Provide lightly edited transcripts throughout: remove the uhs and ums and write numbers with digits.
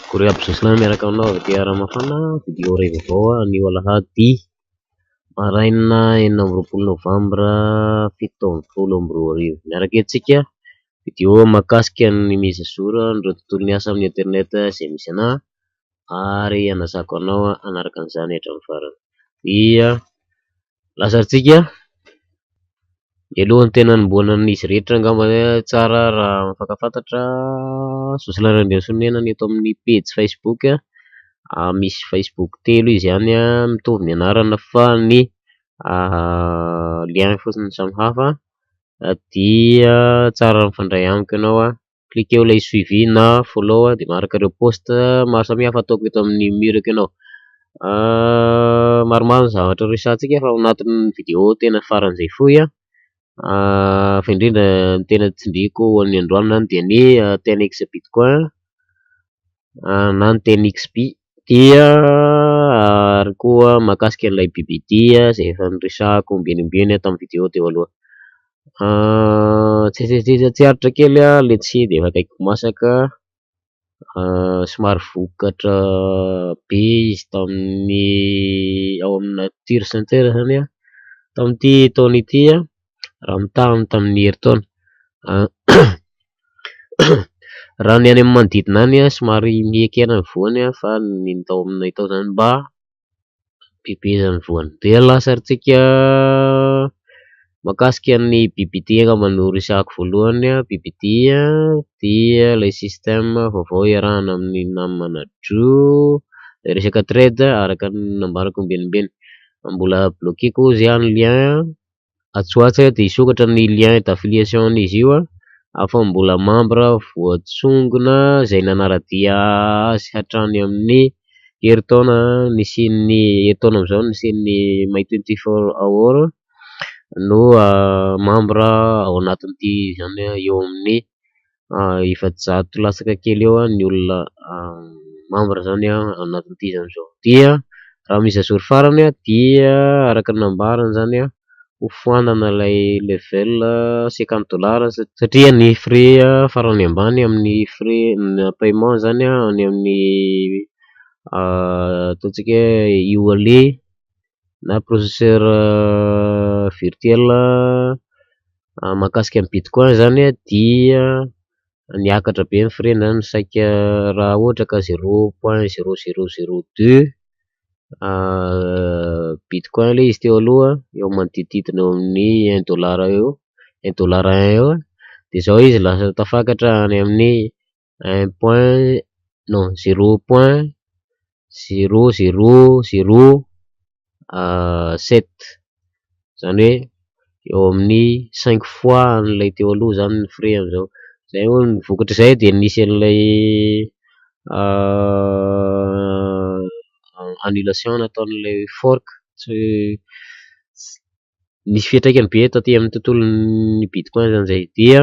Akory aby Jocelyn miaraka aminao avy aty Ranomafana, video iray vaovao anio alahady maraina 26 novambra 2017. Miaraka eto isika, video mahakasika ny mise à jour an'ireo tontolon'ny asa amin'ny internet izay misy anahy ary hanasako anao hanaraka an'izany hatramin'ny farany. Dia lasa antsika mialohan'ny tena hanombohana an'izy rehetra angamba tsara raha mifankafantatra. Jocelyn Randrianasoniaina ny eto amin'ny pejy Facebook, misy Facebook telo izy any, mitovy ny anarana fa ny lien fotsiny no samy hafa. Dia tsara raha mifandray amiko ianao, cliqueo ilay suivi na follow dia manaraka ireo post maro samihafa ataoko eto amin'ny mur-ko ianao. Maromaro ny zavatra resahantsika fa ao anatin'ny video tena faran'izay fohy fa indrindra ny tena tsindriako ho an'ny androany izany dia ny 10x bitcoin na ny 10xb dia ary koa mahakasika an'ilay BBD izay efa noresahako ombieny ombieny tamin'ny video teo aloha. Tsy aritra kely letchi dia efa akaiky ho masaka, somary vokatra be izy tamin'ny ao amin'ny Nature Center izany tamin'ity taona ity raha mitaha amin'ny tamin'ny herintaona. Raha ny any amin'ny manodidina any somary mihekena ny voany fa ny tao aminay tao izany mba bebe izany voany. Dia lasa ary tsika mahakasika ny BBD angamba no resahako voalohany. BBD dia ilay système vaovao iarahana amin'ny namana Drew, ilay resaka trade araka ny nambarako ombieny ombieny. Mbola bloqueko izy ny lien, atsy ho atsy dia hisokatra ny lien d'affiliation an'izy io fa mbola membre voatsongona izay nanara-dia azy hatrany amin'ny herintaona nisian'ny herintaona amin'izao nisian'ny my 24 hour no membre ao anatin'ity izany eo amin'ny 400 latsaka kely eo ny olona membre izany ao anatin'ity izany izao. Dia raha mise à jour farany dia araka ny nambarany izany hofoanana ilay level 50 dollars satria ny frais farany ambany amin'ny frais paiement izany any amin'ny ataontsika hoe e-wallet na processeur virtuel mahakasika ny bitcoin izany dia niakatra be ny frais izany saika raha ohatra ka 0.0002 bitcoin ilay izy teo aloha eo manodidididina eo amin'ny 1 dollar eo, 1 dollar un eo dia izao izy lasa tafakatra any amin'ny un point non 0.0007, izany hoe eo amin'ny cinq fois an'ilay teo aloha izany ny frais amin'izao. Izay moa ny vokatr'izay dia nisy an'ilay annulation nataon'ilay fork, tsy nisy fiantraikany be taty amin'ny tontolon'ny bitcoin izany izay dia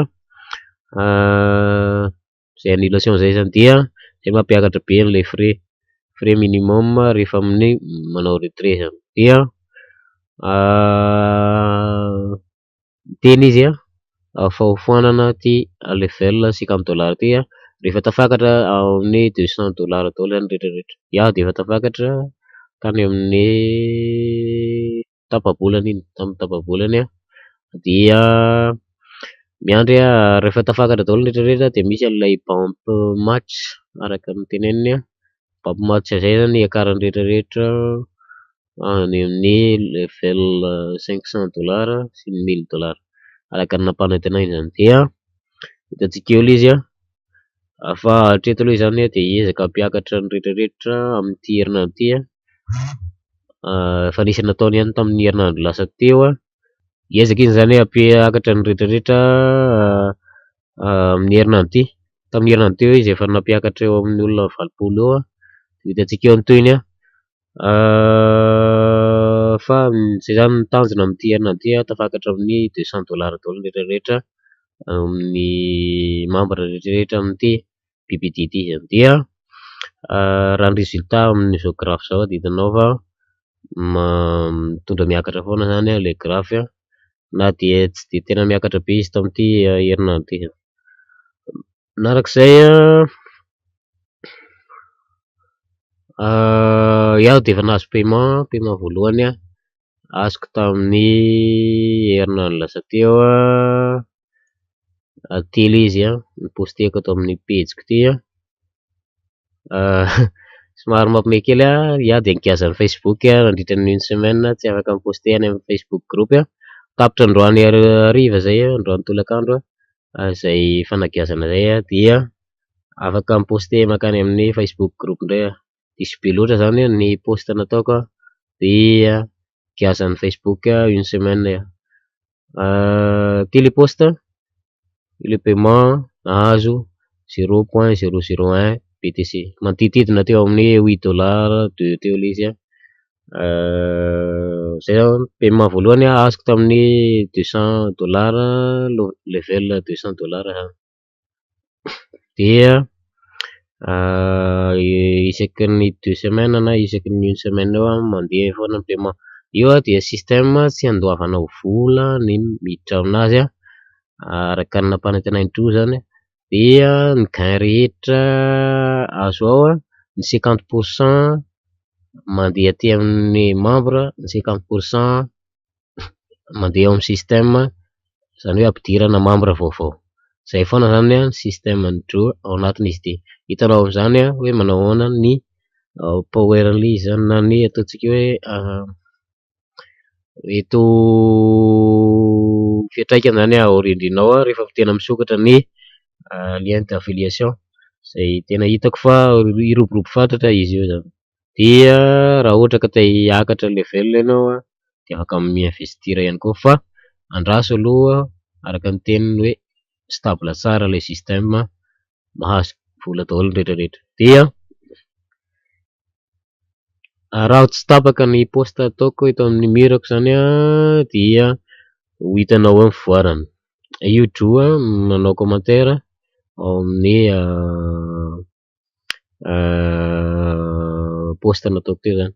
izay annulation izay izany dia izay mampiakatra be an'ilay frais, frais minimum rehefa amin'ny manao retrait izany. Dia miteny izy fa hofoanana ity level 50 dollars ity rehefa tafakatra ao amin'ny 200 dollars daholo izany rehetrarehetra. Iaho dia efa tafakatra tany amin'ny tapa-bolana iny, tamin'ny tapa-bolana dia miandry rehefa tafakatra daholo ny rehetrarehetra dia misy an'ilay bump match araka ny teneniny, bump match izay izany hiakaran'ny rehetrarehetra any amin'ny level 500 dollars sy ny 1000 dollars araka ny nampanantenainy izany. Dia hitantsika eo ilay izy fa hatreto aloha izany dia hiezaka hampiakatra ny rehetrarehetra amin'ity herinandro ity, efa nisy nataony ihany tamin'ny herinandro lasa teo. Hiezaka izy izany hampiakatra ny rehetrarehetra amin'ny herinandro ity. Tamin'ny herinandro teo izy efa nampiakatra eo amin'ny olona 80 eo, hitantsika eo ny tohiny fa izay izany ny tanjona amin'ity herinandro ity, tafakatra amin'ny 200 dollars daholo ny rehetrarehetra amin'ny membre rehetrarehetra amin'ity BBD ity izany. Dia raha ny résultat amin'izao graphe izao dia hitanao fa mitondra miakatra foana izany ilay graphe na dia tsy dia tena miakatra be izy tamin'ity herinandro ity. Manarak'izay. Iaho dia efa nahazo paiement, paiement voalohany azoko tamin'ny herinandro lasa teo an, ity ilay izy an, noposteko ato amin'ny pejiko ity an, somary mampiomehy kely an, iaho dia nogiazan'ny facebook nandritra ny une semaine tsy afaka ni-poster any amin'ny facebook groupe an, tapitra androany hariva izay an, androany tolakandro izay fanagiazana izay an dia afaka mi-poster mankany amin'ny facebook groupe indray aho, diso be loatra izany ny post nataoko an dia nogiazan'ny facebook une semaine aho. Ity ilay post, ilay paiement nahazo zéro point zéro zéro un BTC, manodidididina teo amin'ny huit dollars deux teo ilay izy an, izay zany paiement voalohany azoko tamin'ny deux cent dollars level deux cent dollars zany, dia isaky ny deux semaines na isaky ny une semaine eo an mandeha foana ny paiement, io an dia système tsy andoavanao vola ny miditra aminazy an araka ny nampanantenain'i Droa izany dia ny gain rehetra azo ao an, ny cinquante pourcent mandeha aty amin'ny membre, ny cinquante pourcent mandeha ao amin'ny système izany hoe ampidirana membre vaovao, izay foana izany an ny système-n'i Droa ao anatin'izy ity, hitanao amin'izany an hoe manao ahoana ny power an'ilay izy izany na ny ataontsika hoe mety ho fiantraikany izany aoriandriana ao rehefa tena misokatra ny lien d'affiliation izay tena hitako fa hiroborobo fatratra izy io izany, dia raha ohatra ka te hiakatra level ianao an dia afaka mi-investir ihany koa fa andraso aloha araka ny teniny hoe stable tsara ilay système mahazo vola daholo ny rehetra rehetra, dia raha tsy tapaka ny post ataoko eto amin'ny mur-ko izany an dia ho hitanao eo ny fivoarany, io Droa manao commentaire ao amin'ny post nataoko teo izany,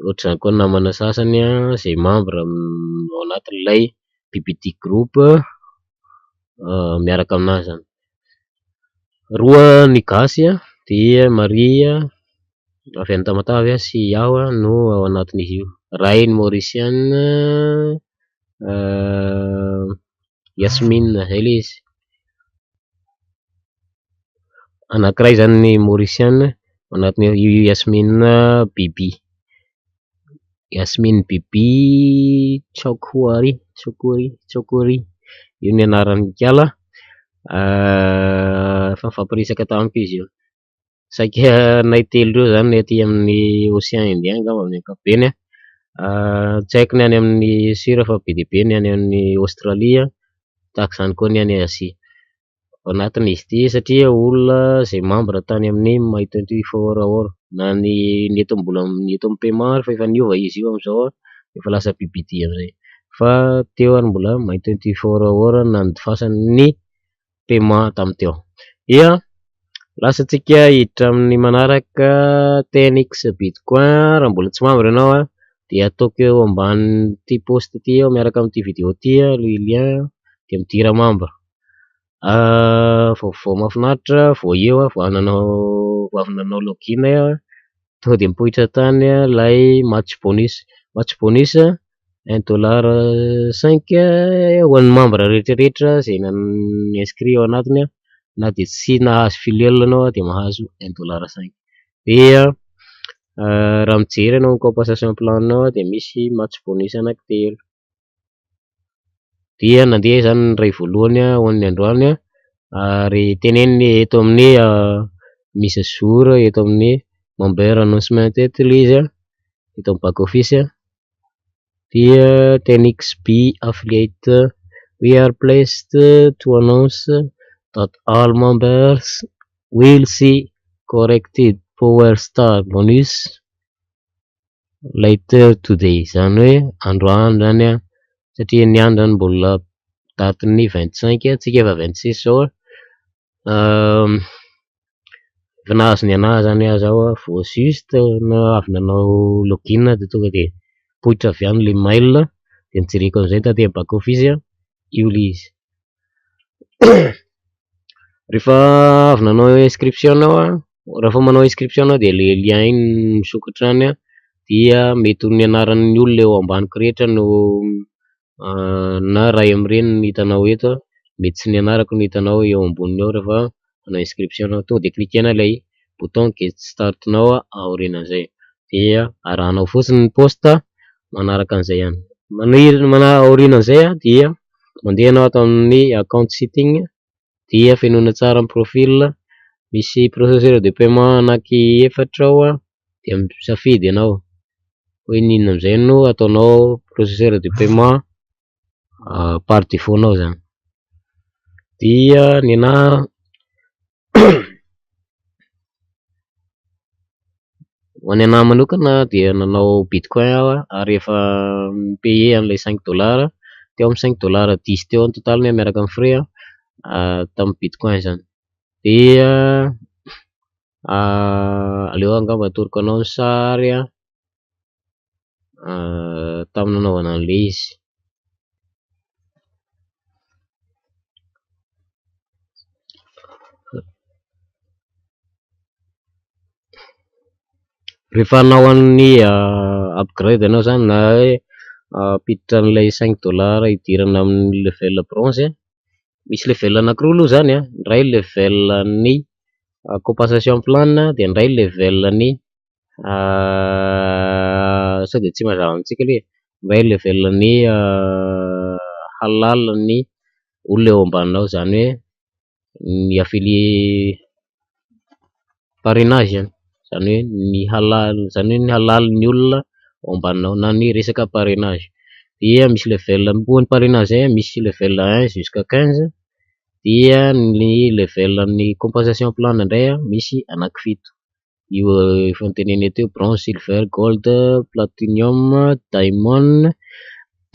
ohatr'izany koa ny namana sasany an izay membre ao anatin'ilay BBT groupe miaraka aminahy izany, roa ny gasy an dia Maria avy any Tamatave sy iaho no ao anatin'izy io, iray ny maorisiana Yasmine izay ilay izy, anankiray izany ny maorisiana ao anatin'io Yasmine Bibi, Yasmine Bibi Tsaokoary Tsaokory Tsaokory io ny anaran'ny ikala, efa nifampiresaka tamiko izy io, saika anay telo ireo izany ny aty amin'ny océan indien angamba amin'ny ankapobeny an, tsy haiko ny any amin'ny sur fa be dia be ny any amin'ny Aostralia tahaka izany koa ny any Azia, ao anatin'izy ity satria olona izay membre tany amin'ny my 24 hour na ny ny eto mbola ny eto amin'ny paiement ary fa efa niova izy io amin'izao an, efa lasa BBT amin'izay fa teo ary mbola my 24 hour nandefasany ny paiement tamin'ny teo. Dia lasa tsika hiditra amin'ny manaraka 10x bitcoin, raha mbola tsy membre ianao an dia ataoko eo ambanin'ity post ity eo miaraka amin'ity vidéo ity ilay lien dia midira membre. Vaovao mahafinaritra vao eo aho vao nanao vao avy nanao login aho tonga dia mipoitra tany ilay match bonus, match bonus un dollar cinq ho an'ny membre rehetra rehetra izay ni-inscrit ao anatiny an, na dia tsy nahazo filleul ianao dia mahazo un dollar cinq, dia raha mijery ianao ny compensation plan-nao dia misy match bonus anankitelo, dia nandeha izany ny iray voalohany ho an'ny androany an, ary teneniny eto amin'ny mise à jour eto amin'ny member announcement eto ilay izy an, eto amin'ny back office dia 10xB affiliate, we are pleased to announce that all members will see corrected power star bonus later today, izany hoe androany izany an satria niany izany mbola datin'ny 25 tsika efa 26 izao an, efa nahazo ny anahy izany aho izao an, vao juste avy nanao login dia tonga dia mipoitra avy any ilay mail dia nojereko amin'izay taty amin'ny back office an, io ilay izy. Rehefa avy nanao inscription ianao an. Rehefa manao inscription anao dia ilay lien iny misokatra any an, dia mety ho ny anaran'ny olona eo ambaniko rehetra no na ray aman-dreny no hitanao eto an, mety tsy ny anarako no hitanao eo amboniny eo rehefa manao inscription anao, tonga dia cliquer-na ilay bouton get start now aorianan'izay dia arahanao fotsiny ny post manaraka an'izay ihany. Aorianan'izay an dia mandeha ianao ato amin'ny account setting dia fenoina tsara ny profil, misy processeur de paiement anaky efatra ao an, dia misafidy ianao hoe ny inona amin'izay no ataonao processeur de paiement par défaut nao izany. Dia ny anahy ho an'ny anahy manokana dia nanao bitcoin aho an ary efa ni-payer an'ilay cinq dollars, teo amin'ny cinq dollars dix teo ny totaliny miaraka amin'ny frais an tamin'ny bitcoin izany. Dia aleo angamba atoroko anao ny sary an tamin'ny nanaovana an'ilay izy. Rehefa hanao an'ny upgrade ianao izany na hoe hampiditra an'ilay cinq dollars hidirana amin'ny level bronze an, misy level anakiroa aloha izany an, ny iray level an'ny compensation plan dia ny iray level an'ny sao dia tsy mazava amintsika aloha e, ny iray level an'ny halal ny olona eo ambaninao izany hoe ny affilié parrainage izany, izany hoe ny halal izany hoe ny halalin'ny olona ao ambaninao na ny resaka parrainage. Dia misy level koa ny parrainage izay an, misy level un jusqu'à quinze, dia ny level an'ny compensation plan indray an misy anakifito, io efa notenenina teo bronze, silver, gold, platinium, diamond,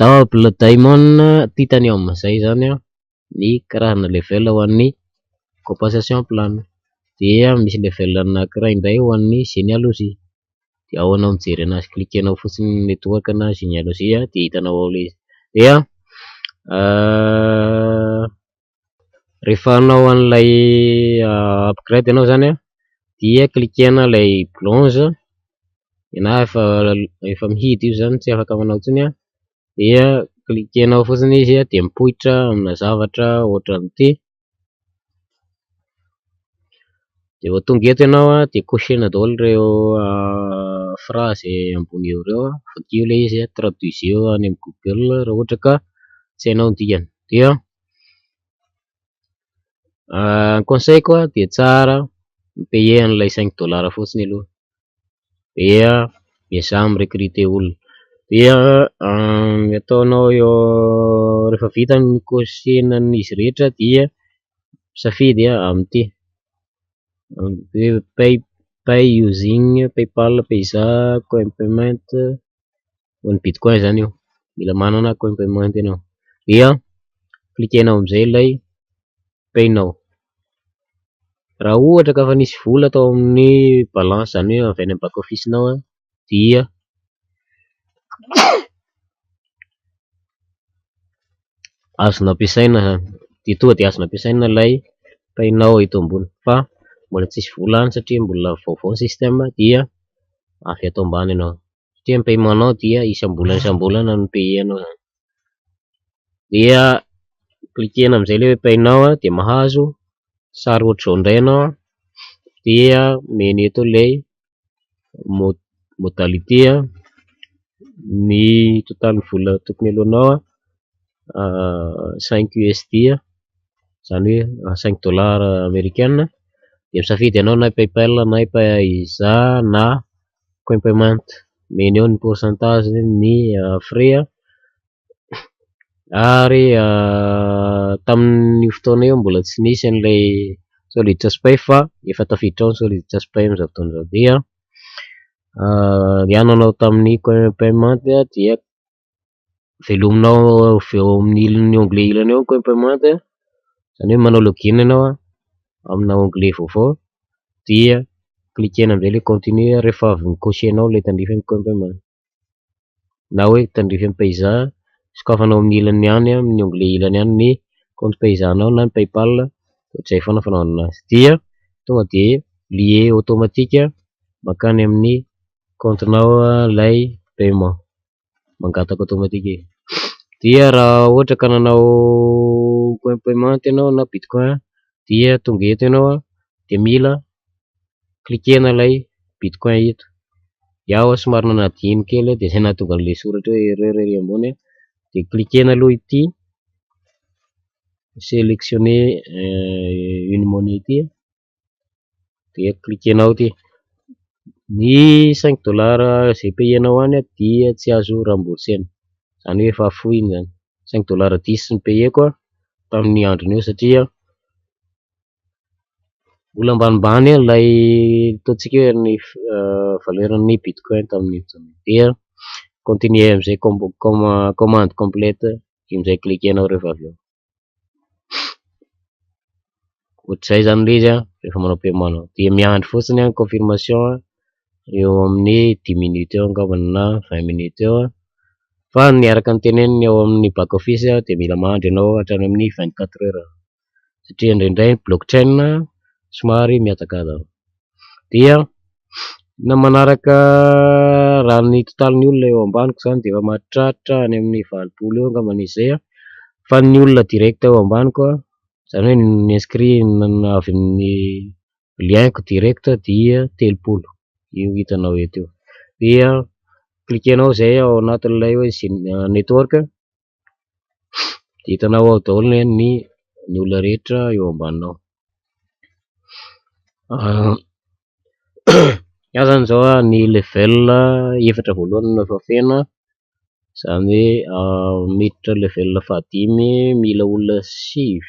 double diamond, titanium, izay izany an ny karazana level ho an'ny compensation plan. Dia misy level anakiray indray ho an'ny généalogie, dia ao ianao mijery anazy, cliquer-nao fotsiny ny network na généalogie an dia hitanao ao ilay izy. Dia rehefa hanao an'ilay upgrade ianao izany an dia cliquer-na ilay bronze, na efa efa mihidy io izany tsy afaka manao intsony an, dia cliquer-nao fotsiny izy an dia mipoitra amina zavatra ohatran'ity. Dia vao tonga eto ianao an dia cocher-na daholo ireo phrase ambony eo ireo an, vakio ilay izy an, traduisez any amin'ny google raha ohatra ka tsy hainao ny dikany. Dia ny conseil-ko an dia tsara mi-payer an'ilay cinq dollars fotsiny aloha dia miezaha mi-recruter olona. Dia ny ataonao eo rehefa vita ny cocher-na an'izy rehetra dia misafidy amin'ity hoe pay pay using paypal, payza, coinpayment, ho an'ny bitcoin izany io, mila manana coinpayment ianao. Dia cliquer-nao amin'izay ilay pay now. Raha ohatra ka efa nisy vola tao amin'ny balance izany hoe avy any amin'ny back office-nao an dia azo nampiasaina dia tonga dia azo nampiasaina ilay pay now eto ambony fa mbola tsisy vola any satria mbola vaovao ny système dia avy ato ambany ianao satria ny paiement-nao dia isam-bolana isam-bolana no payer-nao izany. Dia cliquer-na amin'izay ilay hoe pay now an dia mahazo sary ohatr'izao indray ianao an, dia omeny eto ilay modalité an, ny totalin'ny vola tokony aloanao an cinq USD izany hoe cinq dollars amerikana, dia misafidy ianao na paypal na payza na coinpayment, omeny eo ny pourcentage ny frais an, ary tamin'io fotoana io mbola tsy nisy an'ilay solid-pay fa efa tafiditra ao ny solid-pay amin'izao fotoana izao. Dia iaho nanao tamin'ny coinpayment dia velominao avy eo amin'ny ilany onglet ilany eo ny coinpayment, izany hoe manao login ianao an amina onglet vaovao dia cliquer-na amin'izay ilay continue rehefa avy ni-cocher-nao ilay tandrify ny coinpayment na hoe tandrify ny payza, sokafanao amin'ny ilany ihany amin'ny onglet ilany ihany ny compte payza-nao na ny paypal, ohatr'izay foana fanaovana anazy. Dia tonga dia. lié automatique mankany amin'ny compte-nao ilay paiement, mangataka automatique izy. Dia raha ohatra ka nanao coin paiement ianao na bitcoin dia tonga eto ianao dia mila cliquena ilay bitcoin eto. Iaho somary nanadino kely dia izay nahatonga an'ilay soratra hoe erreur ery ambony dia cliquena aloha ity sélectionner une monnaie ity dia cliquenao ity. Ny 5 dollars izay payenao any dia tsy azo remboursena, izany hoe efa afoy iny izany. 5 dollars 10 no payeko tamin'ny andron'io satria mbola ambanimbany ilay ataontsika hoe ny valeur-n'ny bitcoin tamin'iny fotoana iny. Dia continuer amin'izay commande complète io amin'izay cliquenao rehefa avy eo. Ohatr'izay izany ilay izy rehefa manao paiement anao. Dia miandry fotsiny confirmation eo amin'ny 10 minutes eo angambany na 20 minutes eo fa ny araka ny teneniny ao amin'ny back office dia mila mandry ianao hatrany amin'ny 24 heures satria indraindray blockchain somary miadakadana. Dia na manaraka raha ny totalin'ny olona eo ambaniko izany dia efa mahatratra any amin'ny 80 eo angambany izy izay fa ny olona direct eo ambaniko izany hoe ny inscrit avy amin'ny lien-ko direct dia 30 io hitanao eto io. Dia cliquenao izay ao anatin'ilay hoe network dia hitanao ao daholo ny olona rehetra eo ambaninao. Iaho izany izao ny level efatra voalohany no efa feno izany hoe miditra level fahadimy mila olona 9,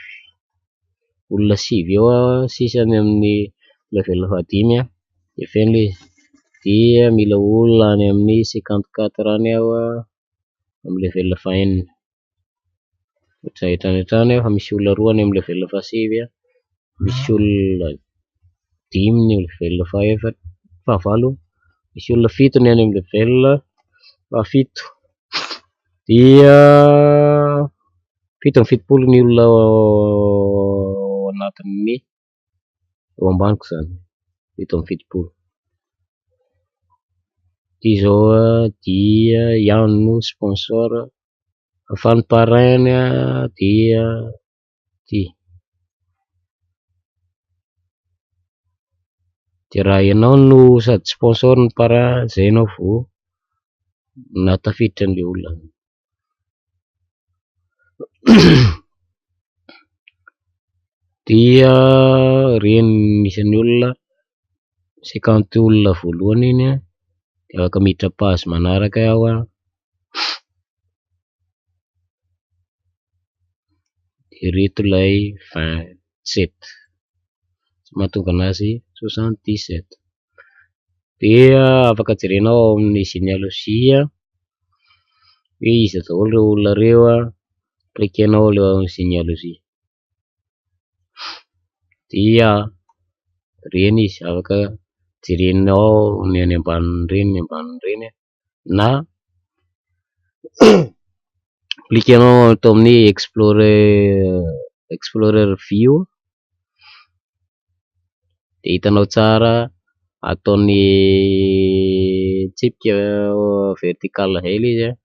olona 9 eo sisa any amin'ny level fahadimy dia feno ilay izy. Dia mila olona any amin'ny 54 any aho amin'ny level fahenina. Ohatr'izay hatrany hatrany fa misy olona 2 any amin'ny level fahasivy, misy olona 5 ny level fahaefatra fahavalo, misy olona 7 ny any amin'ny level fahafito. Dia 77 ny olona ao anatin'ny eo ambaniko izany, 77. Ity izao dia iaho no sponsor fa ny parrain dia ity. Dia raha ianao no sady sponsor no parrain izay ianao vao nahatafiditra an'ilay olona. Dia ireny ny isan'ny olona 50 olona voalohany iny dia afaka miditra page manaraka aho an. Dia ireto ilay 27 mahatonga anazy 77. Dia afaka jerenao ao amin'ny généalogie hoe iza daholo ireo olona ireo an, cliquenao ilay ao amin'ny généalogie. Dia ireny izy afaka jerenao ny any ambanin'ireny ny ambanin'ireny na cliquenao ato amin'ny explorer view dia hitanao tsara ataony tsipika vertical izay ilay izy an,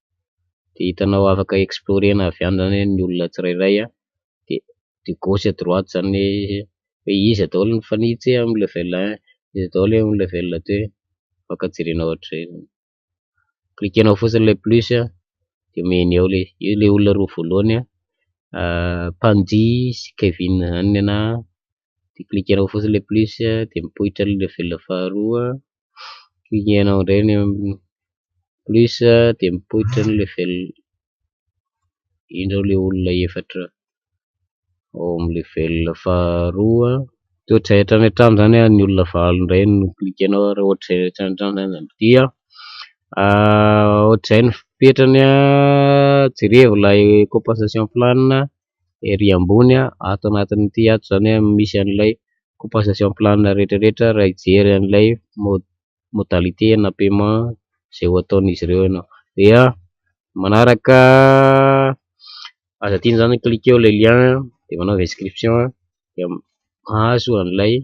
dia hitanao afaka explorena avy any izany ny olona tsirairay dia de gauche à droite izany hoe iza daholo no mifanitsy amin'ny level 1, iza daholo amin'ny level 2, afaka jerenao ohatr'izay izany. Cliquenao fotsiny ilay plus dia omeny eo ilay izy, io ilay olona 2 voalohany Pandy sy Kevin izany ny anahy dia cliquenao fotsiny ilay plus dia mipoitra ny level faharoa, cliquenao indray ny plus dia mipoitra ny level, io izao ilay olona 4 ao amin'ny level faharoa. Dia ohatr'izay hatrany hatrany izany ny olona 8 indray no cliquenao raha ohatr'izay hatrany hatrany izany dia ohatr'izay ny fipetrany jerevo ilay compensation plan ery ambony ato anatin'ity ato izany misy an'ilay compensation plan rehetrarehetra raha hijery an'ilay modalité na paiement izay ho ataon'izy ireo ianao. Dia manaraka aza adino izany cliqueo ilay lien dia manaova inscription dia mahazo an'ilay.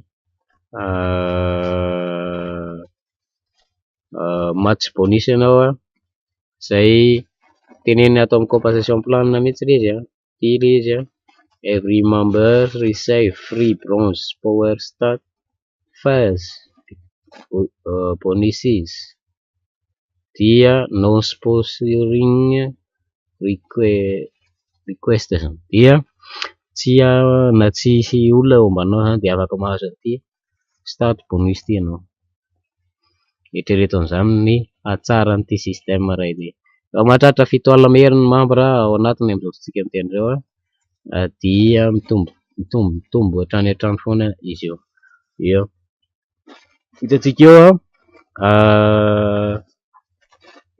Match bonus ianao an, izay teneniny ato amin'ny compensation plan mihitsy ilay izy an, ity ilay izy an, every member receive free bronze power stat phase bonuses dia no sponsoring request izany dia tsy na tsisy olona eo ambaninao izany dia afaka mahazo an'ity start bonus ity ianao. Eritrereto an'izany ny hatsaran'ity système iray ity. Raha mahatratra 70 mahery ny membre ao anatiny amin'izao fotoantsika miteny izao an, dia mitombo mitombo mitombo hatrany hatrany foana izy io. Eo hitantsika eo an,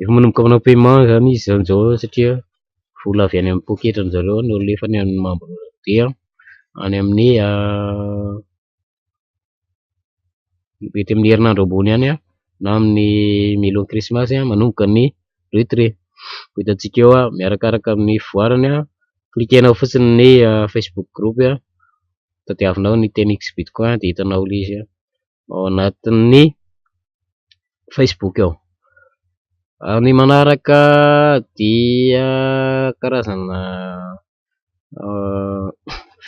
efa manomboka manao paiement izany izy izao satria vola avy any amin'ny poketran-dry zareo no alefany amin'ny membre dia any amin'ny mety amin'ny herinandro ambony any an, na amin'ny mialohan'ny krismasy an, manomboka ny retrait. Ho hitantsika eo an, miarakaraka amin'ny fivoarany an, cliquenao fotsiny ny Facebook group an, tadiavinao ny 10x bitcoin dia hitanao ilay izy an, ao anatin'ny Facebook ao. Ny manaraka dia karazana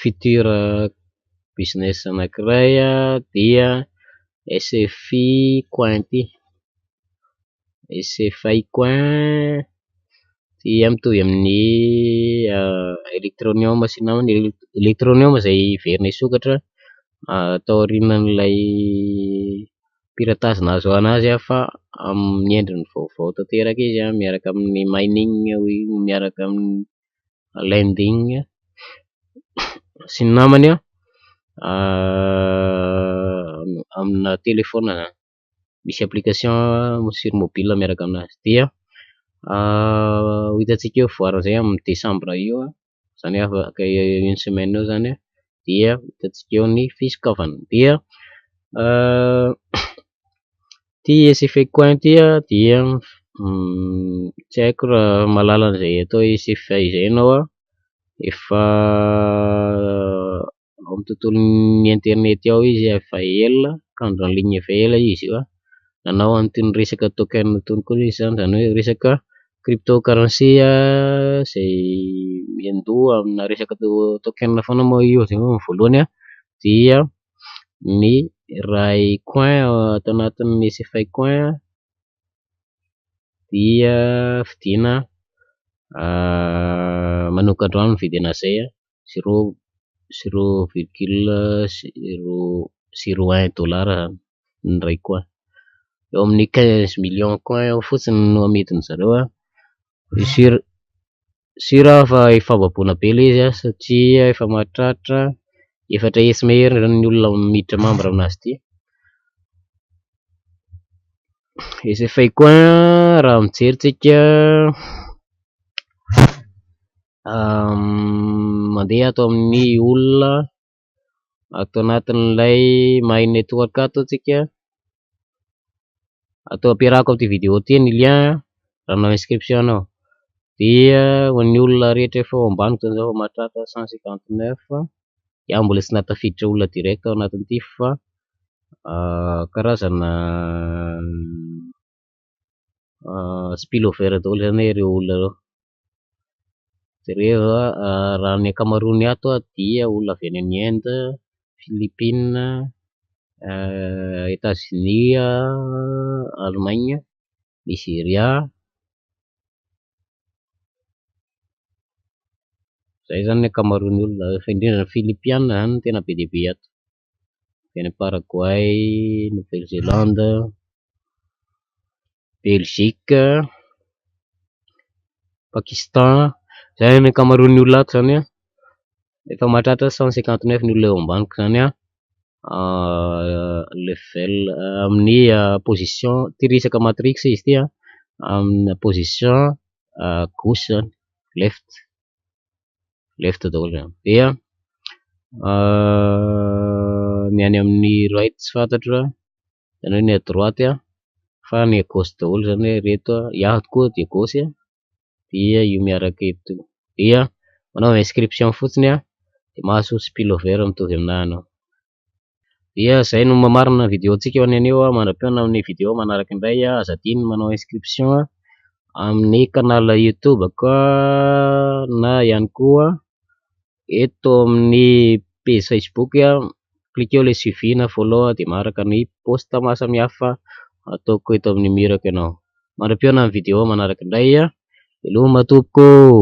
future business anankiray dia SFI coin ity, SFI coin dia mitovy amin'ny electronium sy ny namany, electronium izay hiverina hisokatra tao aorianan'ilay piratage nahazo anazy fa amin'ny endriny vaovao tanteraka izy an, miaraka amin'ny mining, miaraka amin'ny lending sy ny namany an, amina telephone zany, misy application sur mobile miaraka aminazy dia ho hitantsika eo fivoaran'izay amin'ny desambra io an, izany hoe afaka une semaine eo izany an dia ho hitantsika eo ny fisokafany dia ity SFI coin ity an dia tsy haiko raha mahalala an'izay atao hoe SFI izay ianao an, efa ao amin'ny tontolon'ny internet ao izy efa ela, kandra en ligne efa ela izy io an, nanao an'itony resaka token itony koa izy izany, izany hoe resaka cryptocurrency izay miandoha amina resaka token foana moa io avy eo amin'ny voalohany an, dia ny iray coin ato anatin'ny SFI coin dia vidiana manomboka androany mividy an'azy izay an, zéro zéro virgule zéro zéro un dollar zany ny iray coin, eo amin'ny quinze millions coin eo fotsiny no amidin-dry zareo an, sûr sûr aho fa efa baboina be ilay izy an satria efa mahatratra 400 mahery ny olona miditra membre aminazy ity. SFI coin raha mijery tsika mandeha ato amin'ny olona ato anatin'ilay my network ato tsika, atao ampiarahako amin'ity vidéo ity ny lien raha hanao inscription anao, dia ho an'ny olona rehetra efa ao ambaniko zany zao efa mahatratra 159, iaho mbola tsy nahatafiditra olona direct ao anatin'ity fa karazana spillover daholo zany ireo olona ireo, jereo raha ny ankamaroany ato dia olona avy any Inde, Philippines, Etats-Unis, Allemagne, Nigeria, izay zany ny ankamaroan'ny olona fa indrindra ny Filipiana zany no tena be dia be ato, avy any Paraguay, Nouvelle-Zélande, Belgique, Pakistan, izay ny ankamaroan'ny olona ato zany an, efa mahatratra 159 ny olona eo ambaniko zany an, level amin'ny position ity resaka matrix izy ity an, amina position gauche zany left, left daholo zany dia ny any amin'ny right tsy fantatro an, izany hoe ny à droite an, fa ny à gauche daholo zany hoe ireto an, iaho tokoa dia gauche an, dia io miaraka eto dia manao inscription fotsiny an dia mahazo spillover mitovy aminahy anao. Dia izay no mamarana ny vidéo-ntsika ho an'ny anio a, mandra-pihaona amin'ny vidéo manaraka indray a, aza adino ny manao inscription amin'ny canal youtube-ko na ihany koa eto amin'ny page facebook, cliqueo ilay suivi na follow dia maharaka ny post maro samihafa ataoko eto amin'ny mur-ko ianao. Mandra-pihaona amin'ny vidéo manaraka indray a, veloma tompoko ô.